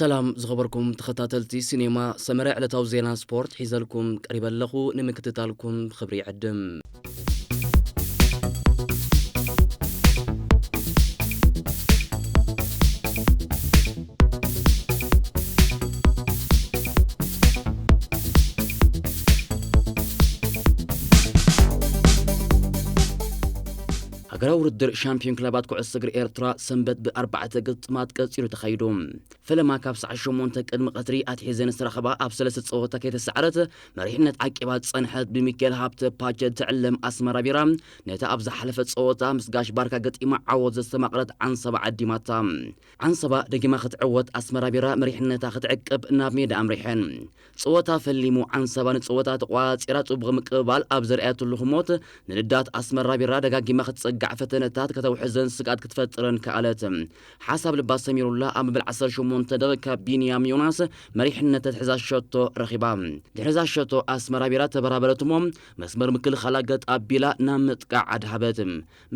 ሰላም ዝኸበርኩም ተኸታተልቲ ሲኔማ ሰመረ፣ ዕለታዊ ዜና ስፖርት ሒዘልኩም ቀሪበ ኣለኹ። ንምክትታልኩም ብኽብሪ ይዕድም። ሃገራዊ ውድድር ሻምፒዮን ክለባት ኩዕሶ እግሪ ኤርትራ ሰንበት ብኣርባዕተ ግጥማት ቀጺሉ ተኻይዱ። ፈለማ ካብ ሰዓት ሸሞንተ ቅድሚ ቀትሪ ኣትሒዘን ዝተረኸባ ኣብ ሰለስተ ጸወታ ከይተሰዓረት መሪሕነት ዓቂባ ዝጸንሐት ብሚካኤል ሃብተ ፓጀ ትዕለም ኣስመራ ቢራ ነታ ኣብ ዝሓለፈ ጸወታ ምስ ጋሽ ባርካ ገጢማ ዓወት ዘስተማቕረት ዓንሰባ ዓዲማታ። ዓንሰባ ደጊማ ክትዕወት ኣስመራ ቢራ መሪሕነታ ክትዕቅብ ናብ ሜዳ ኣምሪሐን። ጸወታ ፈሊሙ ዓንሰባ ንጸወታ ተቋጺራ ጽቡቕ ምቅብባል ኣብ ዘርኣየትሉ ህሞት ንልዳት ኣስመራ ቢራ ደጋጊማ ክትጸጋዕ ፈተነታት ከተውሕዘን ስግኣት ክትፈጥረን ከኣለት። ሓሳብ ልባ ሰሚሩላ ኣብ መበል ዓሰርተ ሸሞንተ ደቂቕ ካብ ቢንያም ዮናስ መሪሕነት ተትሕዛ ሸቶ ረኺባ። ድሕሪ እዛ ሸቶ ኣስመራ ቢራ ተበራበረት እሞ መስመር ምክልኻላ ገጥ ኣቢላ ናብ ምጥቃዕ ኣድሃበት።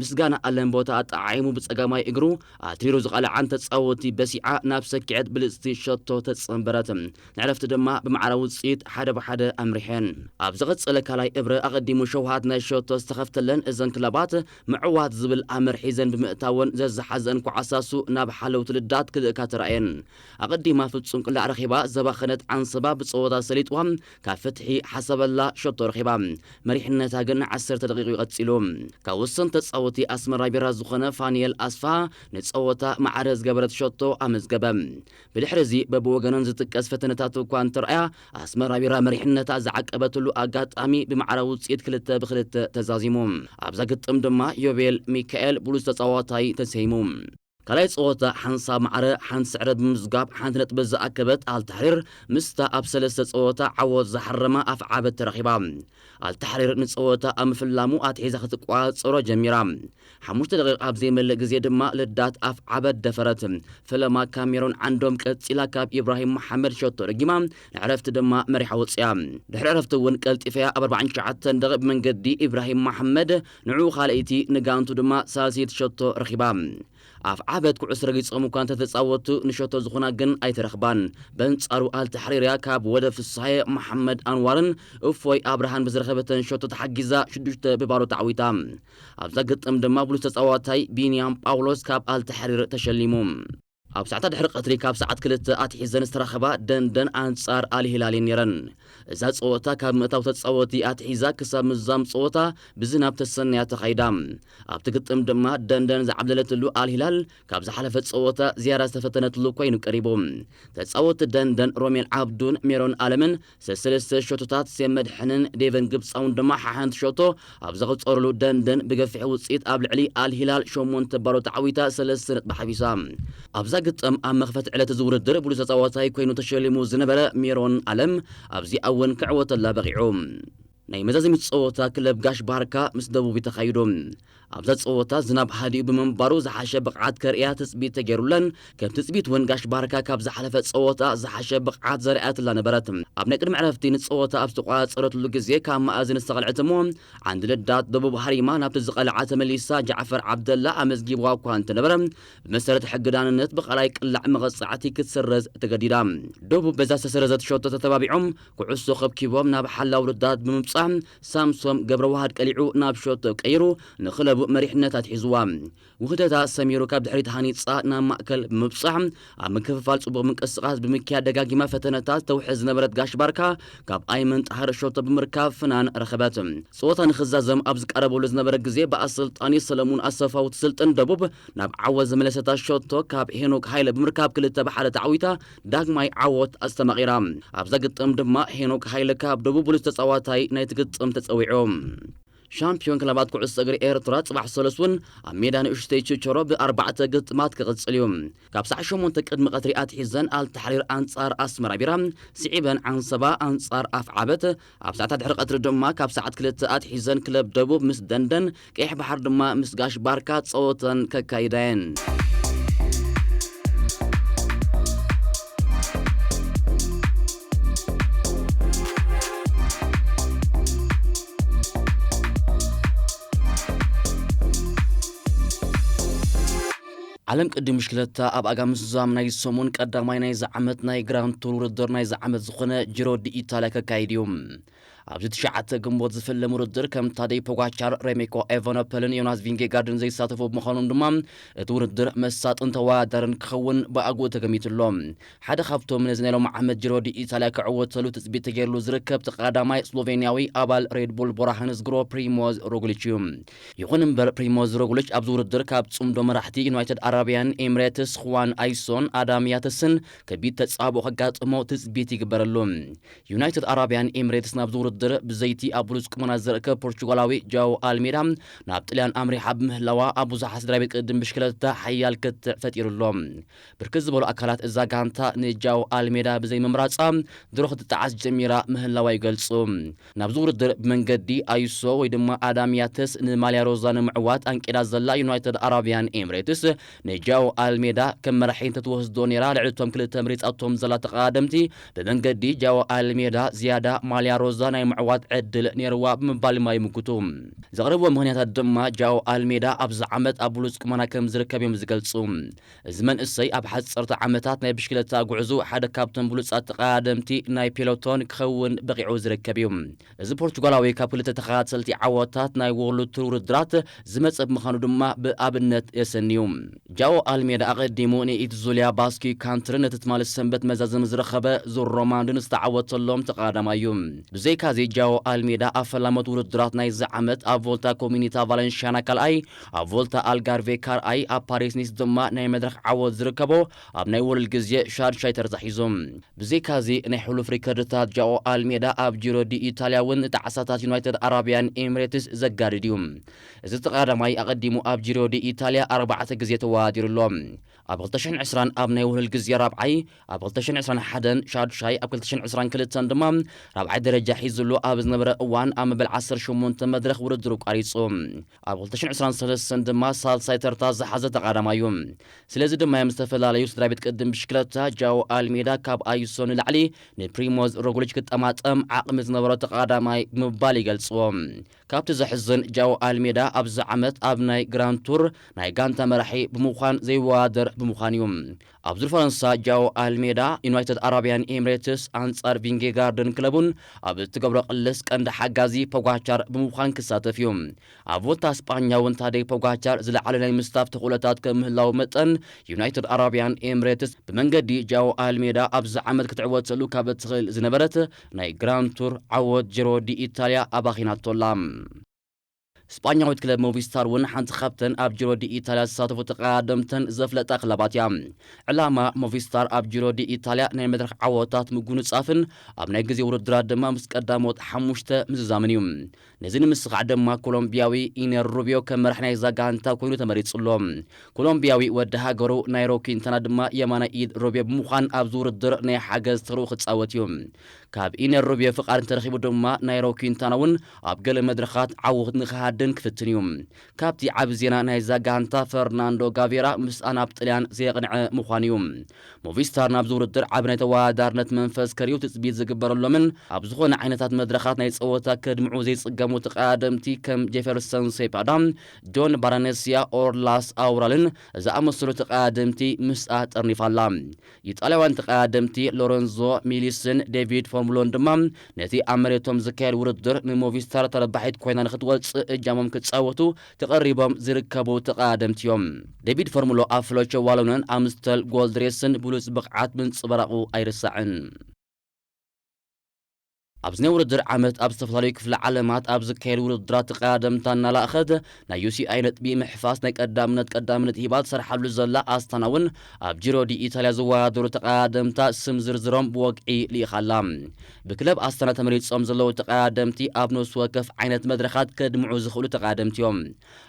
ምስጋና ኣለም ቦታ ኣጠዓዒሙ ብጸጋማይ እግሩ ኣትሪሩ ዝቐልዓን ተጻወቲ በሲዓ ናብ ሰኪዐት ብልጽቲ ሸቶ ተጸንበረት። ንዕረፍቲ ድማ ብማዕረ ውጽኢት ሓደ ብሓደ ኣምሪሐን። ኣብ ዝቐጸለ ካልኣይ እብረ ኣቐዲሙ ሸውሃት ናይ ሸቶ ዝተኸፍተለን እዘን ክለባት ምዕዋት ዝብል ኣምር ሒዘን ብምእታወን ዘዝሓዘን ኳዕሳሱ ናብ ሓለውቲ ልዳት ክልእካ ተራእየን። ኣቐዲማ ፍጹም ቅላዕ ረኺባ ዘባኸነት ዓንሰባ ብጸወታ ሰሊጥዋ ካብ ፍትሒ ሓሰበላ ሸቶ ረኺባ። መሪሕነታ ግን ንዓሰርተ ደቂቑ ቀጺሉ። ካብ ወሰንቲ ተጻወቲ ኣስመራ ቢራ ዝኾነ ፋኒኤል ኣስፋ ንጸወታ ማዕረ ዝገበረት ሸቶ ኣመዝገበ። ብድሕሪ እዚ በብወገነን ዝጥቀስ ፈተነታት እኳ እንተረኣያ፣ ኣስመራ ቢራ መሪሕነታ ዝዓቀበትሉ ኣጋጣሚ ብማዕረ ውጽኢት ክልተ ብክልተ ተዛዚሙ። ኣብዛ ግጥም ድማ ዮቤል ሚካኤል ብሉጽ ተጻዋታይ ተሰይሙ። ካልኣይ ጸወታ ሓንሳብ ማዕረ ሓንቲ ስዕረት ብምምዝጋብ ሓንቲ ነጥቢ ዝኣከበት ኣልታሕሪር ምስታ ኣብ ሰለስተ ጸወታ ዓወት ዝሓረማ ኣፍዓበት ተረኺባ። ኣልታሕሪር ንጸወታ ኣብ ምፍላሙ ኣትሒዛ ክትቋጸሮ ጀሚራ። ሓሙሽተ ደቂቕ ኣብ ዘይመልእ ግዜ ድማ ልዳት ኣፍዓበት ደፈረት። ፈለማ ካብ ሜሮን ዓንዶም ቀጺላ ካብ ኢብራሂም መሓመድ ሸቶ ረጊማ ንዕረፍቲ ድማ መሪሓ ወጽያ። ድሕሪ ዕረፍቲ እውን ቀልጢፈያ ኣብ ኣርባዓን ትሽዓተን ደቂቕ ብመንገዲ ኢብራሂም መሓመድ ንዕኡ ካልኣይቲ ንጋንቱ ድማ ሳልሰይቲ ሸቶ ረኺባ። ኣፍዓበት ኩዕስ ረጊጾም እኳ እንተተጻወቱ ንሸቶ ዝኾና ግን ኣይተረኽባን። በንጻሩ ኣልታሕሪርያ ካብ ወደ ፍስሃየ መሓመድ ኣንዋርን እፎይ ኣብርሃን ብዝረኸበተን ሸቶ ተሓጊዛ ሽዱሽተ ብባዶ ተዓዊታ። ኣብዛ ግጥም ድማ ብሉጽ ተጻዋታይ ቢንያም ጳውሎስ ካብ ኣልታሕሪር ተሸሊሙ። ኣብ ሰዓታት ድሕሪ ቀትሪ ካብ ሰዓት ክልተ ኣትሒዘን ዝተረኸባ ደንደን ኣንጻር ኣልሂላል እየን ነይረን። እዛ ጸወታ ካብ ምእታው ተጻወቲ ኣትሒዛ ክሳብ ምዛም ጸወታ ብዝናብ ተሰንያ ተኻይዳ። ኣብቲ ግጥም ድማ ደንደን ዝዓብለለትሉ ኣልሂላል ካብ ዝሓለፈ ጸወታ ዝያዳ ዝተፈተነትሉ ኮይኑ ቀሪቡ። ተጻወቲ ደንደን ሮሜል ዓብዱን ሜሮን ኣለምን ሰሰለስተ ሸቶታት ሴም መድሕንን ዴቨን ግብጻውን ድማ ሓሓንቲ ሸቶ ኣብ ዘቐጸሩሉ ደንደን ብገፊሕ ውጽኢት ኣብ ልዕሊ ኣልሂላል ሸሞንተ ባዶ ተዓዊታ ሰለስተ ነጥቢ ሓቢሳ። ኣብዛ ግጥም ኣብ መኽፈቲ ዕለት እዚ ውድድር ብሉጽ ተጻዋታይ ኮይኑ ተሸሊሙ ዝነበረ ሜሮን ኣለም ኣብዚኣ እውን ክዕወተላ በቒዑ። ናይ መዛዘሚት ጸወታ ክለብ ጋሽ ባርካ ምስ ደቡብ እዩ ተኻይዱ። ኣብዛ ጸወታ ዝናብ ሃዲኡ ብምንባሩ ዝሓሸ ብቕዓት ከርእያ ትጽቢት ተገይሩለን። ከም ትጽቢት እውን ጋሽ ባርካ ካብ ዝሓለፈ ጸወታ ዝሓሸ ብቕዓት ዘርኣትላ ነበረት። ኣብ ናይ ቅድሚ ዕረፍቲ ንጸወታ ኣብ ዝተቋጸረትሉ ግዜ ካብ መኣዝን ዝተቐልዐት እሞ ዓንዲ ልዳት ደቡብ ሃሪማ ናብቲ ዝቐልዓ ተመሊሳ ጃዕፈር ዓብደላ ኣመዝጊብዋ እኳ እንተነበረ ብመሰረት ሕጊ ዳንነት ብቓላይ ቅላዕ መቐጻዕቲ ክትስረዝ ተገዲዳ። ደቡብ በዛ ዝተሰረዘት ሸቶ ተተባቢዖም ኩዕሶ ከብኪቦም ናብ ሓላው ልዳት ብምብጻሕ ሳምሶም ገብረዋህድ ቀሊዑ ናብ ሸቶ ቀይሩ ንክለቡ መሪሕነት ኣትሒዝዋ። ውህደታ ሰሚሩ ካብ ድሕሪት ሃኒጻ ናብ ማእከል ብምብጻሕ ኣብ ምክፍፋል ጽቡቕ ምንቅስቓስ ብምክያድ ደጋጊማ ፈተነታት ተውሕዝ ዝነበረት ጋሽ ባርካ ካብ ኣይመን ጣህር ሸቶ ብምርካብ ፍናን ረኸበት። ጸወታ ንኽዛዘም ኣብ ዝቀረበሉ ዝነበረ ግዜ ብኣሰልጣኒ ሰለሙን ኣሰፋው ትስልጥን ደቡብ ናብ ዓወት ዝመለሰታ ሸቶ ካብ ሄኖክ ሃይለ ብምርካብ ክልተ ብሓደ ተዓዊታ ዳግማይ ዓወት ኣስተማቒራ። ኣብዛ ግጥም ድማ ሄኖክ ሃይለ ካብ ደቡብ ብሉጽ ተጻዋታይ ናይቲ ግጥም ተጸዊዑ። ሻምፒዮን ክለባት ኩዕሶ እግሪ ኤርትራ ጽባሕ ሰሉስ እውን ኣብ ሜዳ ንእሽተይ ችቸሮ ብኣርባዕተ ግጥማት ክቕጽል እዩ። ካብ ሰዓት ሸሞንተ ቅድሚ ቀትሪ ኣትሒዘን ኣልታሕሪር ኣንጻር ኣስመራ ቢራ ስዒበን ዓንሰባ ኣንጻር ኣፍዓበት ኣብ ሰዓታት ድሕሪ ቀትሪ ድማ ካብ ሰዓት ክልተ ኣትሒዘን ክለብ ደቡብ ምስ ደንደን፣ ቀይሕ ባሕር ድማ ምስ ጋሽ ባርካ ጸወተን ከካይዳ እየን። ዓለም ቅድም ብሽክለታ ኣብ ኣጋምዛም ናይ ሰሙን ቀዳማይ ናይዚ ዓመት ናይ ግራንድ ቱር ውድድር ናይዚ ዓመት ዝኾነ ጂሮ ዲ ኢታልያ ከካይድ እዩ። ኣብዚ ትሽዓተ ግንቦት ዝፍለም ውድድር ከም ታደይ ፖጋቻር፣ ሬሜኮ ኤቨኖፐልን ዮናስ ቪንጌጋርድን ዘይሳተፉ ብምዃኖም ድማ እቲ ውድድር መሳጥን ተወዳዳርን ክኸውን ብኣግኡ ተገሚቱ ኣሎ። ሓደ ካብቶም ነዚ ናይ ሎም ዓመት ጂሮ ዲ ኢታልያ ክዕወተሉ ትጽቢት ተገይርሉ ዝርከብ ተቐዳማይ ስሎቬንያዊ ኣባል ሬድ ቡል ቦራ ሃንዝግሮ ፕሪሞዝ ሮግሊች እዩ። ይኹን እምበር ፕሪሞዝ ሮግሊች ኣብዚ ውድድር ካብ ጽምዶ መራሕቲ ዩናይትድ ኣረቢያን ኤምሬትስ ኹዋን ኣይሶን ኣዳም ያተስን ከቢድ ተጻብኦ ከጋጥሞ ትጽቢት ይግበረሉ። ዩናይትድ ኣረቢያን ኤምሬትስ ናብዚ ውድድር ብዘይቲ ኣብ ብሉጽ ቁመና ዝርከብ ፖርቹጋላዊ ጃው ኣልሜዳ ናብ ጥልያን ኣምሪሓ ብምህላዋ ኣብ ብዙሓት ስድራ ቤት ቅድም ብሽክለታ ሓያል ክትዕ ፈጢሩ ኣሎ። ብርክት ዝበሉ ኣካላት እዛ ጋንታ ንጃው ኣልሜዳ ብዘይምምራጻ ድሮ ክትጠዓስ ጀሚራ ምህላዋ ይገልጹ። ናብዚ ውድድር ብመንገዲ ኣይሶ ወይ ድማ ኣዳም ያተስ ንማልያ ሮዛ ንምዕዋት ኣንቂዳ ዘላ ዩናይትድ ኣረቢያን ኤምሬትስ ንጃው ኣልሜዳ ከም መራሒ እንተትወስዶ ነይራ ልዕሊ እቶም ክልተ መሪጻቶም ዘላ ተቐዳደምቲ ብመንገዲ ጃው ኣልሜዳ ዝያዳ ማልያ ሮዛ ናይ ምዕዋት ዕድል ነይርዋ ብምባል ድማ ይምጉቱ። ዘቕረብዎ ምኽንያታት ድማ ጃው ኣልሜዳ ኣብዚ ዓመት ኣብ ብሉጽ ቁመና ከም ዝርከብ እዮም ዝገልጹ። እዚ መንእሰይ ኣብ ሓጸርቲ ዓመታት ናይ ብሽክለታ ጉዕዞ ሓደ ካብቶም ብሉጻት ተቐዳደምቲ ናይ ፔሎቶን ክኸውን በቒዑ ዝርከብ እዩ። እዚ ፖርቹጋላዊ ካብ ክልተ ተኸታተልቲ ዓወታት ናይ ወርልድ ቱር ውድድራት ዝመጸ ብምዃኑ ድማ ብኣብነት የሰንዩ። ጃኦ ኣልሜዳ ኣቐዲሙ ንኢት ዙልያ ባስኪ ካንትርን ነቲ ትማሊ ሰንበት መዛዘሚ ዝረኸበ ዙር ሮማንድን ዝተዓወተሎም ተቐዳዳማይ እዩ። ብዘይካዚ ጃኦ ኣልሜዳ ኣብ ፈላሞት ውድድራት ናይዚ ዓመት ኣብ ቮልታ ኮሚኒታ ቫለንሽያና ካልኣይ፣ ኣብ ቮልታ ኣልጋርቬ ካልኣይ፣ ኣብ ፓሪስ ኒስ ድማ ናይ መድረኽ ዓወት ዝርከቦ ኣብ ናይ ውዕል ግዜ ሻድሻይ ተርዛ ሒዙ። ብዘይካዚ ናይ ሕሉፍ ሪከርድታት ጃኦ ኣልሜዳ ኣብ ጂሮ ዲ ኢታልያ እውን ንጣዕሳታት ዩናይትድ ኣረቢያን ኤምሬትስ ዘጋድድ እዩ። እዚ ተቐዳዳማይ ኣቐዲሙ ኣብ ጂሮ ዲ ኢታልያ ኣርባዕተ ግዜ ተወዳዲሩ ኣሎ። ኣብ ክልተ ሽሕን ዕስራን ኣብ ናይ ውዕል ግዜ ራብዓይ፣ ኣብ ክልተ ሽሕን ዕስራን ሓደን ሻድሻይ፣ ኣብ ክልተ ሽሕን ዕስራን ክልተን ድማ ራብዓይ ደረጃ ሒዝሉ ኣብ ዝነበረ እዋን ኣብ መበል ዓሰርተ ሸሞንተ መድረኽ ውድድሩ ቋሪጹ። ኣብ ክልተ ሽሕን ዕስራን ሰለስተን ድማ ሳልሳይ ተርታ ዝሓዘ ተቐዳዳማይ እዩ። ስለዚ ድማ እዮም ዝተፈላለዩ ስድራ ቤት ቅድም ብሽክለታ ጃኦ ኣልሜዳ ካብ ኣይሶ ንላዕሊ ንፕሪሞዝ ሮግሊች ክጠማጠም ዓቕሚ ዝነበሮ ተቐዳዳማይ ብምባል ይገልጽዎ። ካብቲ ዘሕዝን ጃኦ ኣልሜዳ ኣብዚ ዓመት ኣብ ናይ ግራንድ ቱር ናይ ጋንታ መራሒ ብምዃን ዘይወዳደር ብምዃን እዩ። ኣብ ዙር ፈረንሳ ጃኦ ኣልሜዳ ዩናይትድ ኣረቢያን ኤምሬትስ ኣንጻር ቪንጌጋርድን ክለቡን ኣብ እትገብሮ ቅልስ ቀንዲ ሓጋዚ ፖጋቻር ብምዃን ክሳተፍ እዩ። ኣብ ቮልታ ስጳኛ እውን ታደይ ፖጋቻር ዝለዓለ ናይ ምስታፍ ተኽእሎታት ከም ምህላው መጠን ዩናይትድ ኣረቢያን ኤምሬትስ ብመንገዲ ጃኦ ኣልሜዳ ኣብዚ ዓመት ክትዕወተሉ ካብ እትኽእል ዝነበረት ናይ ግራንድ ቱር ዓወት ጂሮ ዲ ኢታልያ ኣባኺናቶ ኣላ። ስጳኛዊት ክለብ ሞቪስታር እውን ሓንቲ ካብተን ኣብ ጂሮ ዲ ኢታልያ ዝሳተፉ ተቐዳደምተን ዘፍለጣ ክለባት እያ። ዕላማ ሞቪስታር ኣብ ጂሮ ዲ ኢታልያ ናይ መድረኽ ዓወታት ምጉንጻፍን ኣብ ናይ ግዜ ውድድራት ድማ ምስ ቀዳሞት ሓሙሽተ ምዝዛምን እዩ። ነዚ ንምስኻዕ ድማ ኮሎምቢያዊ ኢነር ሩቢዮ ከም መራሕ ናይዛ ጋንታ ኮይኑ ተመሪጹ ኣሎ። ኮሎምቢያዊ ወዲ ሃገሩ ናይሮ ኪንታና ድማ የማናይ ኢድ ሩቢዮ ብምዃን ኣብዚ ውድድር ናይ ሓገዝ ተርኡ ክጻወት እዩ። ካብ ኢነር ሩቢዮ ፍቓድ እንተረኺቡ ድማ ናይሮ ኪንታና እውን ኣብ ገለ መድረኻት ዓወት ንኽሃድን ክፍትን እዩ። ካብቲ ዓቢ ዜና ናይዛ ጋንታ ፈርናንዶ ጋቬራ ምስኣ ናብ ጥልያን ዘየቕንዐ ምዃኑ እዩ። ሞቪስታር ናብዚ ውድድር ዓቢ ናይ ተወዳዳርነት መንፈስ ከርእዩ ትጽቢት ዝግበረሎምን ኣብ ዝኾነ ዓይነታት መድረኻት ናይ ጸወታ ከድምዑ ዘይጽገሙ ተቐዳደምቲ ከም ጄፈርሰን ሴፓዳ፣ ጆን ባራነሲያ፣ ኦርላስ ኣውራልን ዝኣመሰሉ ተቐዳደምቲ ምስኣ ጠርኒፋ ኣላ። ኢጣልያውያን ተቐዳደምቲ ሎረንዞ ሚሊስን ዴቪድ ፎርሙሎን ድማ ነቲ ኣብ መሬቶም ዝካየድ ውድድር ንሞቪስታር ተረባሒት ኮይና ንክትወጽእ እጃሞም ክጻወቱ ተቐሪቦም ዝርከቡ ተቐዳደምቲ እዮም። ዴቪድ ፎርሙሎ ኣብ ፍሎቸ ዋሎንን ኣምስተል ጎልድ ሬስን ብሉጽ ብቕዓት ምንጽብራቑ ኣይርሳዕን። ኣብዚ ናይ ውድድር ዓመት ኣብ ዝተፈላለዩ ክፍለ ዓለማት ኣብ ዝካየዱ ውድድራት ተቐዳደምታ እናላእኸት ናይ ዩ ሲ ኣይ ነጥቢ ምሕፋስ ናይ ቀዳምነት ቀዳምነት ሂባ ትሰርሓሉ ዘላ ኣስታና እውን ኣብ ጂሮ ዲ ኢታልያ ዝወዳደሩ ተቐዳደምታ ስም ዝርዝሮም ብወግዒ ልኢኻ ኣላ። ብክለብ ኣስታና ተመሪጾም ዘለዉ ተቐዳደምቲ ኣብ ነፍሲ ወከፍ ዓይነት መድረኻት ከድምዑ ዝኽእሉ ተቐዳደምቲ እዮም።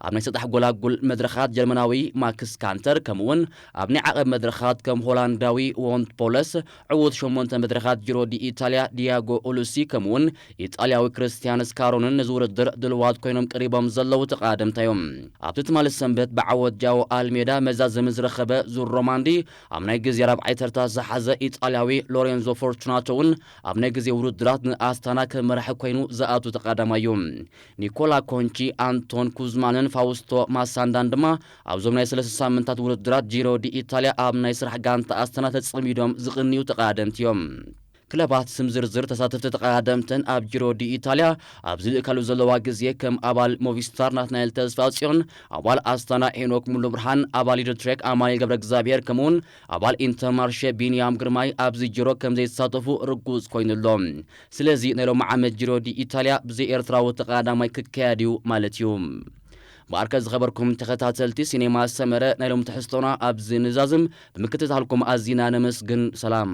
ኣብ ናይ ሰጣሕ ጎላጉል መድረኻት ጀርመናዊ ማክስ ካንተር ከምኡውን ኣብ ናይ ዓቐብ መድረኻት ከም ሆላንዳዊ ዎንት ፖለስ ዕዉት ሸሞንተ መድረኻት ጂሮ ዲ ኢታልያ ዲያጎ ኦሉሲ ከምኡውን ኢጣልያዊ ክርስቲያን ስካሮንን ነዚ ውድድር ድልዋት ኮይኖም ቀሪቦም ዘለዉ ተቐዳደምቲ እዮም። ኣብቲ ትማሊ ሰንበት ብዓወት ጃኦ ኣልሜዳ መዛዘሚ ዝረኸበ ዙር ሮማንዲ ኣብ ናይ ግዜ ራብዓይ ተርታ ዝሓዘ ኢጣልያዊ ሎሬንዞ ፎርቹናቶ እውን ኣብ ናይ ግዜ ውድድራት ንኣስታና ከም መራሒ ኮይኑ ዝኣቱ ተቐዳማይ እዩ። ኒኮላ ኮንቺ፣ ኣንቶን ኩዝማንን ፋውስቶ ማሳንዳን ድማ ኣብዞም ናይ ሰለስተ ሳምንታት ውድድራት ጂሮ ዲ ኢታልያ ኣብ ናይ ስራሕ ጋንታ ኣስታና ተጸሚዶም ዝቕንዩ ተቐዳደምቲ እዮም። ክለባት ስም ዝርዝር ተሳተፍቲ ተቐዳደምትን ኣብ ጂሮ ዲ ኢታልያ ኣብ ዝልእካሉ ዘለዋ ግዜ ከም ኣባል ሞቪስታር ናትናኤል ተስፋጽዮን፣ ኣባል ኣስታና ሄኖክ ሙሉ ብርሃን፣ ኣባል ኢዶትሬክ ኣማኑኤል ገብረ እግዚኣብሔር ከምኡውን ኣባል ኢንተርማርሼ ቢንያም ግርማይ ኣብዚ ጂሮ ከም ዘይተሳተፉ ርጉጽ ኮይኑ ኣሎ። ስለዚ ናይ ሎሚ ዓመት ጂሮ ዲ ኢታልያ ብዘይ ኤርትራዊ ተቐዳዳማይ ክካየድ እዩ ማለት እዩ። ብኣርከ ዝኸበርኩም ተኸታተልቲ ሲኔማ ሰመረ ናይ ሎም ትሕዝቶና ኣብዚ ንዛዝም ብምክትታልኩም ኣዚና ነመስግን። ሰላም።